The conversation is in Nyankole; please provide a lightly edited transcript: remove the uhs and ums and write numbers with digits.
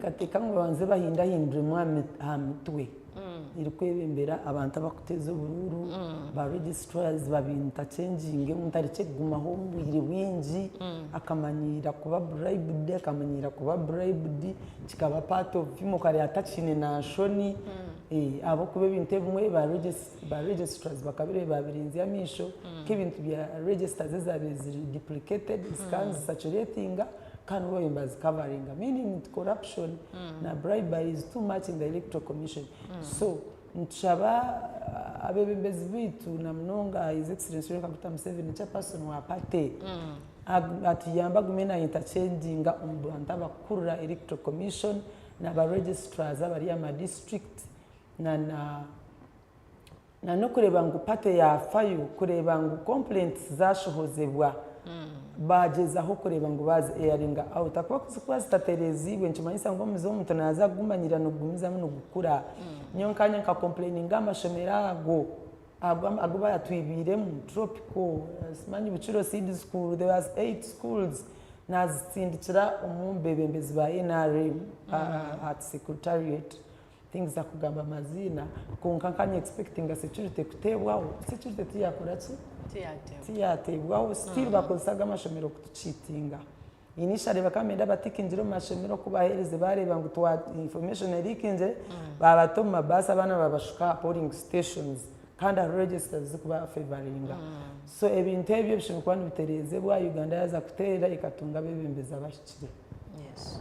Ninteekateeka ngu babanze bahindahinduremu aha mitwe erikwebembera abantu abarikuteeza oburuuru, ba registrars babinterchanginge omuntu arekye kugumaho obwire bwingi akamanyiira kuba bribed, akamanyiira kuba bribed kikaba part of him okareeba atakiine na nshoni ahabw'okuba ebintu ebimwe ba registrars bakabireeba babirenzya amaisho nk'ebintu bya registers ezaabaire ziri duplicated zikaba nizisaturatinga. Kandi bo nibazikavaringa meaning nti corruption na bribery is too much in the electoral commission. So nitushaba abebembezi baitu na munonga His Excellency Yoweri Kaguta Museveni chairperson wa party atuyambe agume na interchanginga omu bantu abakukurira electoral commission na ba registrars abari aha ma district na na Na n'okureeba ngu party yaafayo kureeba ngu complaints zashohozebwa baagyezaho kureeba ngu baazi airinga out ahakuba ku zirikuba zitatereeziibwe nikimanyisa ngu omuze omuntu naaza kugumanyira nigugumizamu nigukura. Nyowe nkanye nka complaininga aha mashomero ago agu baatwibiiremu Tropical, simanyi Bukiro Seed School, there was 8 schools naazitsindikira omu beebembezi ba nrm at secretariat. Tinkuza kugamba maziina kwonka nka ni expectinga security kuteebwaho, security tiyakora ki? Tiyateebwaho still bakozesa ago amashomero kutucheatinga. Initially bakaba nibenda abatikingire omu mashomero kubaheereze bareeba ngu twa information eriikingire babata omu mabaasi abaana babashuka aha polling stations kandi hariho registers zikuba favoringa. So ebintu ebyo bishemereire kuba nibitereezebwa Uganda yaaza kuteerera ekatunga abeebembezi abahikire. Yes.